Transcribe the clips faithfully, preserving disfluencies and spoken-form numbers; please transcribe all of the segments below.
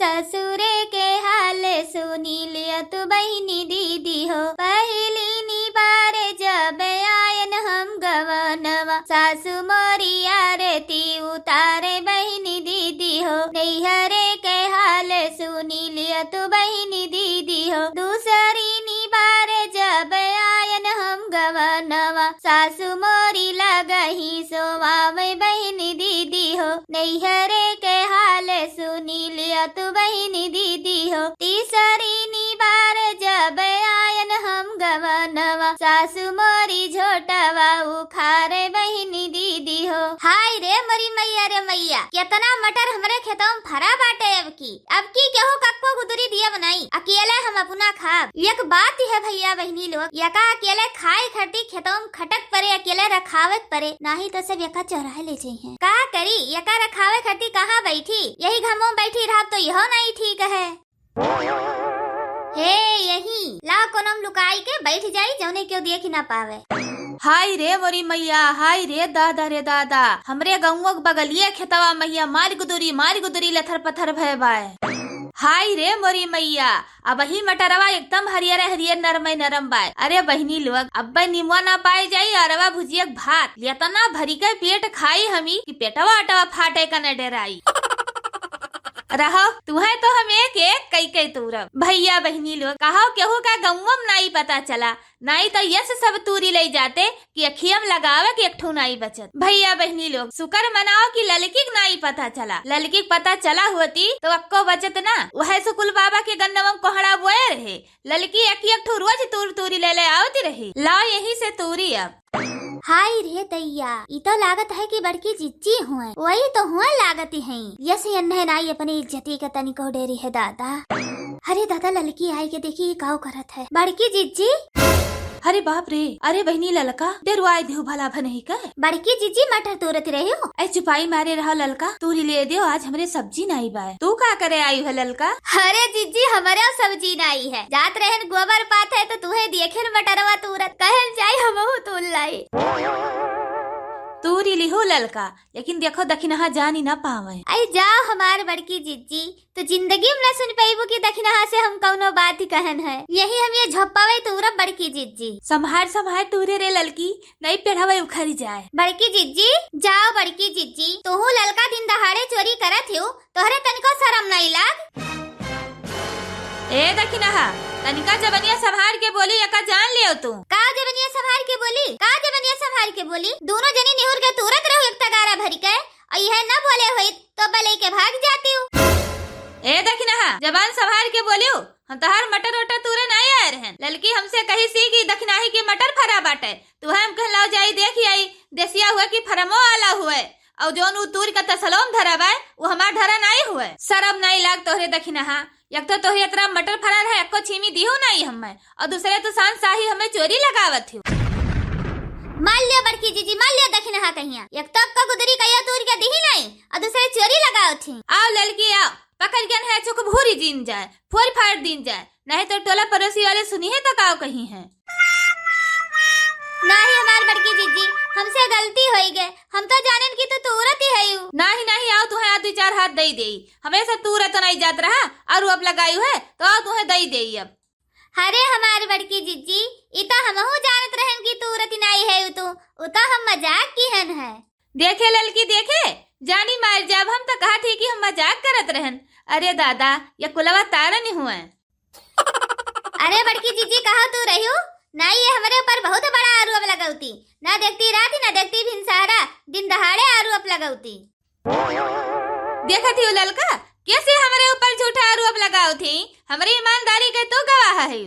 ससुरे के हाल सुनी लिया तू बहिनी दीदी हो, पहिली नी बार जब आयन हम गवनवा, सासु मोरी आरती उतारे बहिनी दीदी हो। नैहरे के हाल सुनी लिया तू बहिनी दीदी हो, दूसरी नी बार जब आयन हम गवनवा, सासु मोरी लगही सोवावे बहिनी दीदी हो। नैहरे के हाल सुनी लिया तू बहिनी दीदी हो, तीसरी नी बार जब आयन हम गवनवा, सासु मोरी झोटवा उखारे बहिनी दीदी हो। हाय रे मोरी मैया रे मैया, केतना मटर हमरे खेतवा में फरा बाटे अब की। अब की केहू कक्को गुदरी दियब नाई, अकेले हम अपना खाब। एक बात है भैया बहिनी लोग, यका अकेले खाए खातिर खेतवा में खटक परे, अकेले रखावे के परे, नाही तो सब यका चोराए ले जइहें। का करी, यका रखावे खातिर कहाँ बैठी? यही घमो में बैठी रहब तो यहो नाई ठीक है। हे यही, ला कोनो में लुकाई के बैठ जाई, जौने केहू देख ना पावे। हाय रे मोरी मैया, हाय रे दादा रे दादा, हमरे गौंवा के बगलिए खेतवा मैया मार गुदुरी, मार गुदुरी लथर पथर भय बाय। हाय रे मोरी मैया, अबही मटरवा एकदम हरियर हरियर नरम नरम बाय। अरे बहिनी लोग, अब्बे निमवा ना पाए जाई, अरवा भुजिया के भात, एतना भरी के पेट खाई हमी कि पेटवा अटवा फाटे का न डेराई। रहो, तुहे तो हम एक एक कई कई तूरब। भैया बहिनी लोग, कहो केहू का गौंवा में नाई पता चला, नाई तो यस सब तूरी लई जाते कि अखिया में लगावे के एक ठो नाई बचत। भैया बहिनी लोग, शुक्र मनाओ कि ललकी के नाई पता चला, ललकी के पता चला होती तो अक्को बचत ना। वह सुकुल बाबा के गन्नवा में कोहड़ा बोए रहे, ललकी एक एक ठो रोज तूर तूरी ले ले आवती रही। लाओ यही से तूरी अब। हाय रे दैया, ई तो लागत है कि बड़की जिज्जी हुए, वही तो हुए लागत है। यस एन्हे नाई अपनी इज्जती के तनिको डेरी है दादा। अरे दादा, ललकी आई के देखी ई काव करत है। बड़की जिज्जी। अरे बाप रे, अरे बहिनी ललका, डेरवाए देहु भला भनही के। बड़की जिज्जी मटर तोरत रही हो। ऐ चुपाई मारे रहो ललका, तूरी ले देव, आज हमरे सब्जी नाई बाय। तू का करे आई है ललका? अरे जिज्जी, हमरे सब्जी नाई है, जात रहन गोबर पाथे तो तुहे देखेन मटरवा तूरत, कहन जाई हमहू तूर लाई। तूरी लिहो ललका, लेकिन देखो दखिनहा जानी ना पावे। आई जाओ हमार बड़की जिज्जी, तो जिंदगी में ना सुन पइबू कि दखिनहा से हम कौनो बात ही कहन है। यही हम ये झप्पावे तूरब बड़की जिज्जी। संभार संभार तूरे रे ललकी, नहीं पेड़ावे उखरी जाए। बड़की जिज्जी, जाओ बड़की जिज्जी, तोहू ललका दिन दहाड़े चोरी करत हिउ, तोहरे तनिको शरम नहीं लाग? ए दखिनहा, तनिका जबनिया संभार के बोली, एका जान लियो तू। का जबनिया संभार के बोली? का जबनिया संभार के बोली? दोनों जनी निहुर के तूरत रहो एक तगारा भरी के, और यह न बोले होइत तो बलई के भाग जातिउ। ए दखिनहा, जबान संभार के बोलियो, हम तोहार मटर वटर तूरे नाई आए रहन। ललकी हमसे कही सी कि दखिनाही की मटर फरा बाटे, तू हम कहलाओ जाई देखी आई, देसिया हुए कि फरमो आला हुए, और जौन उ तूर का तसलोम धरा बाय, उ हमार धरा नाई हुए। शरम नाई लाग तोहरे दखिनहा, एक तो तोहरे इतना मटर फरा रहे, एको छीमी दिहो नाई हमें, और दूसरे तू शान शाही हमें चोरी लगावत हो। मार लियो बड़की जिज्जी, मार लियो दखिनहा कहिया, एक तो अक्का गुदरी कहिया तूर के दिही नाई, और दूसरे चोरी लगावत ही। आओ ललकी आओ, पकड़ गन है चुक भूरी जीन जाए, फोर फाड़ दीन जाए, नहीं तो टोला पड़ोसी वाले सुनी है तो काव कही है। नाही हमार बड़की जिज्जी, हमसे गलती होई गए, हम तो जानन कि तू तूरत ही हयू। नाही नाही, आओ तुहे आ दो चार हाथ दई देई, हमें से तूरत नहीं जात रहा, और अब लगायू है तो आओ तुहे दई देई अब। अरे हमार बड़की जिज्जी, ई तो हमहू जानत रहन कि तूरत ही नहीं है तू, उ तो हम मजाक किहन है। देखे ललकी देखे, जानी मार जाब, हम तो कहा थी कि हम मजाक करत रहन। अरे दादा, ये कुलवा तारन हुए। अरे बड़की जिज्जी, कहा तू रह्यू? ना ये हमरे ऊपर बहुत बड़ा आरोप लगौती। ना देखती रात, ना देखती भिनसारा, दिन दहाड़े आरोप लगौती। देखत ही ललका, कैसे हमरे ऊपर झूठा आरोप लगावत ही? हमरी ईमानदारी के तू गवाह है।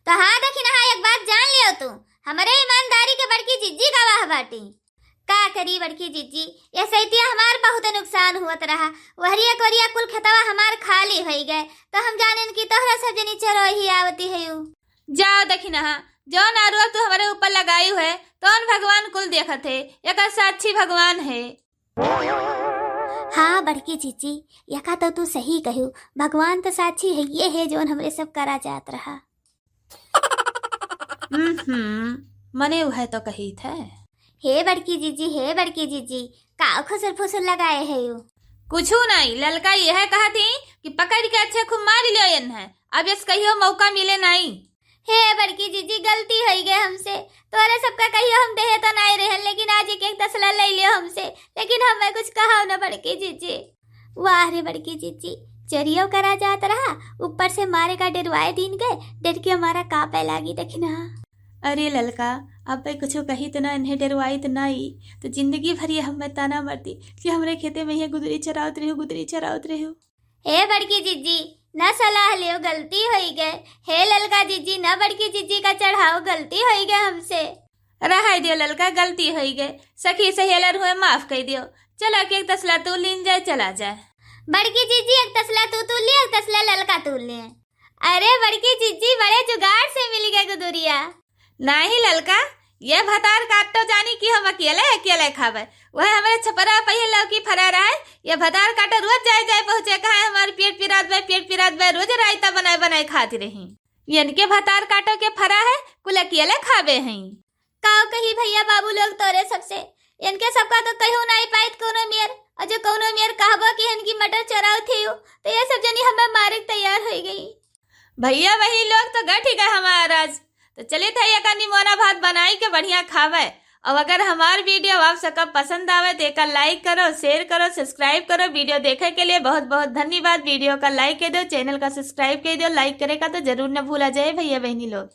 तो हाँ दखिनहा, एक बात जान लियो तू, हमरे ईमानदारी के बड़की जिज्जी गवाह बाटी। का करी बड़की जिज्जी, ये सैतिया हमार बहुत नुकसान हुअत रहा। वहरिया कोरिया कुल खेतवा हमार खाली होई गए, तो हम जानेन कि तोहरा सब जनी चरोही आवती है यू। जाओ दखिनहा, जौन आरोप तू हमरे ऊपर लगायू है, तौन भगवान कुल देखत है, एकर साक्षी भगवान है। हाँ बड़की जिज्जी, यका तो तू सही कहू, भगवान तो साक्षी है ये है जौन हमरे सब करा जात रहा। हम्म, मने उहे तो कही थे। हे बड़की जिज्जी, हे बड़की जिज्जी, का खुसुर फुसुर लगाए है यू? कुछू नहीं, ललका यह कहत ही, कि पकड़ के अच्छे खूब मारि लियो एन्हे, अब यस कहियो मौका मिले नाई। हे बड़की जीजी, गलती होइ गए हमसे, तोरे सबका कहियो हम देहे तो नाई रहन, लेकिन आज एक एक तसला ले लियो हमसे, लेकिन हमें कुछ कहो न बड़की जीजी। वाह रे बड़की जीजी, चोरियो करा जात रहा, ऊपर से मारे का डेरवाए दीन गए, डेर के हमारा कांपे लागी देखना। अरे ललका, अब कुछ कही तो ना, इन्हें डेरवाई तो ना ई, तो जिंदगी भर ये हमें ताना मरती कि हमरे खेते में ये गुदरी चरावत रहो, गुदरी चरावत रहो। हे बड़की जीजी, ना सलाह लियो, गलती होई गए। हे ललका जीजी, ना बड़की जीजी का चढ़ाओ, गलती होई गए हमसे। रहाई दियो ललका, गलती होई गए। सखी सहेलर हुए, माफ कर दियो। चलो कि एक तसला तू लीन जाए, चला जाए। बड़की जीजी, एक तसला तू तू ले, एक तसला ललका तू ले। अरे बड़की जीजी, बड़े जुगाड़ से मिल गए गुदुरिया। नाही ललका, ये भतार काटो जानी कि हम अकेले अकेले खावे। वह हमरे छपरा पहिए लौकी फरा रहा है। ये भतार काटो रोज जाए जाए पहुँचे, कहाँ हमारे पेट पिरात बे, पेट पिरात बे, रोज रायता बनाए बनाए खाती रही। इनके भतार काटो के फरा है, कुल अकेले खावे हैं। काव कही भैया बाबू लोग तोरे सबसे, इनके सबका तो कहू नाई पाइत कोनो मेर, और जो कोनो मेर कहबो कि इनकी मटर चरावत ही हो, तो ये सब जनी हमें मारे के तैयार हो गई। भैया वही लोग तो गठ ही गए हमारा राज। तो चलित है एका निमोना भात बनाई के बढ़िया खावे। और अगर हमार video आप सबका पसंद आवे तो एका like करो, share करो, subscribe करो। Video देखे के लिए बहुत बहुत धन्यवाद। Video का like कर दो, channel का subscribe कर दो, like करे का तो जरूर न भूला जाए भैया बहनी लोग।